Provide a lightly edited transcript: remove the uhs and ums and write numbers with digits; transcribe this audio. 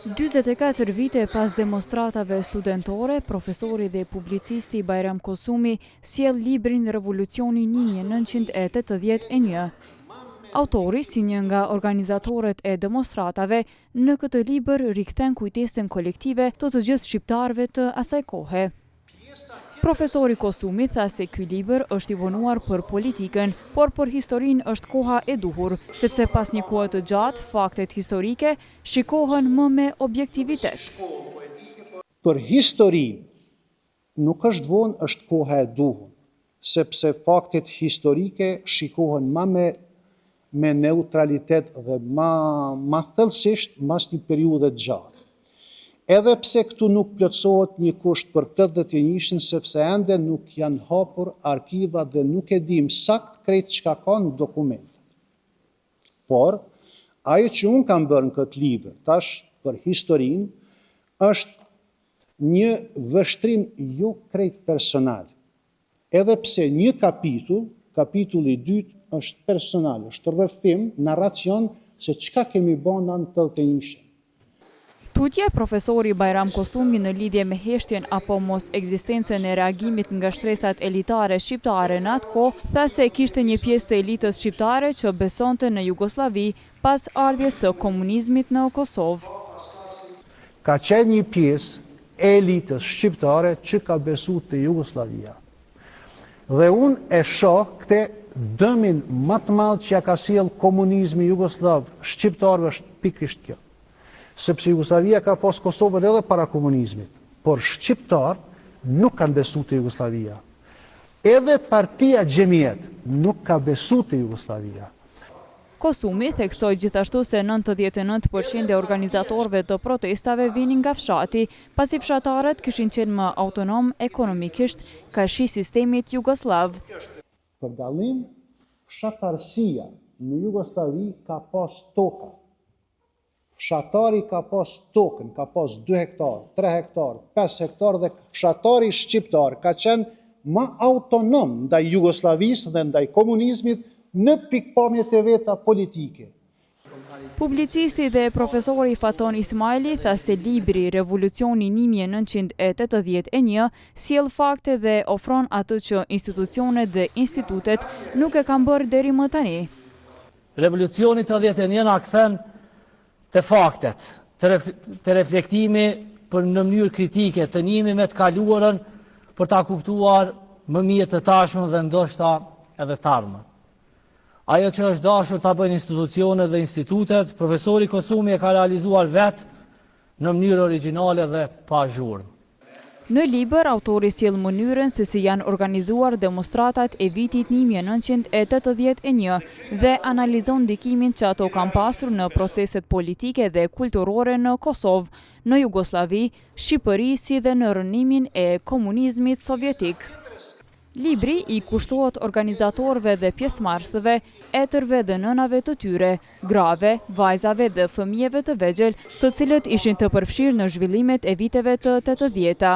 44 vite pas demonstratave studentore, profesori dhe publicisti Bajram Kosumi sjell librin Revolucioni 1981. Autori, si një nga organizatorët e demonstratave, në këtë libër rikthen kujtesën kolektive të të gjithë shqiptarëve të asaj kohe. Profesori Kosumi tha se ky libër është i vonuar për politikën, por për historinë është koha e duhur, sepse pas një kohe të gjatë, faktet historike shikohen më me objektivitet. Për historinë nuk është vonë është koha e duhur, sepse faktet historike shikohen ma me me neutralitet dhe ma ma thellësisht mas një periudhe të gjatë. Edhe pse këtu nuk plotësohet një kusht për 81-shin sepse ende nuk janë hapur arkivat dhe nuk e dimë saktë krejt çka ka në dokumentet. Por, ajo që unë kam bërë në këtë libër, tash për historinë, është një vështrim jo krejt personal, Edhe pse një kapitull, kapitulli i dytë, është personal, është rrëfim, narracion se çka kemi ba na në 81-shin. Tutje, profesori Bajram Kosumi në lidhje me heshtjen apo mos ekzistencën e reagimit nga shtresat elitare shqiptare në atë kohë, tha se kishte një pjesë të elitës shqiptare që besonte në Jugosllavi pas ardhjes së komunizmit në Kosovë. Ka qenë një pjesë e elitës shqiptare që ka besu te Jugosllavia. Dhe unë e shoh këte dëmin ma të madh që ja ka sjell komunizmi jugosllav shqiptarëve është pikërisht kjo. Sepse Jugosllavia ka pas Kosovën edhe para komunizmit, por shqiptarët nuk kanë besu te Jugosllavia. Edhe partia Xhemijet nuk ka besu te Jugosllavia. Kosumi theksoi gjithashtu se 99 për qind e organizatorëve të protestave vinin nga fshati, pasi fshatarët kishin qenë më autonomë ekonomikisht karshi sistemit jugosllav. Për dallim, fshatarësia në Jugosllavi ka pas toka. Fshatari ka pas tokën, ka pas 2 hektar, 3 hektar, 5 hektar dhe fshatari shqiptar ka qenë ma autonom ndaj Jugosllavisë dhe ndaj komunizmit në pikëpamjet e veta politike. Publicisti dhe profesori Faton Ismajli tha se libri Revolucioni 1981 sjell fakte dhe ofron atë që institucionet dhe institutet nuk e kanë bërë deri më tani. Revolucioni 81 na kthen te faktet, te reflektimi për në mënyrë kritike, të njihemi me të kaluarën për ta kuptuar më mirë të tashmen dhe ndoshta edhe të ardhmen. Ajo që është dashur ta bëjnë institucionet dhe institutet, profesori Kosumi e ka realizuar vetë në mënyrë origjinale dhe pa zhurmë. Në libër, autori sjell mënyrën se si janë organizuar demonstratat e vitit 1981 dhe analizon ndikimin që ato kanë pasur në proceset politike dhe kulturore në Kosovë, në Jugosllavi, Shqipëri si dhe në rrënimin e komunizmit sovjetik. Libri i kushtohet organizatorëve dhe pjesëmarrësve, etërve dhe nënave të tyre, grave, vajzave dhe fëmijëve të vegjël, të cilët ishin të përfshirë në zhvillimet e viteve të tetëdhjeta.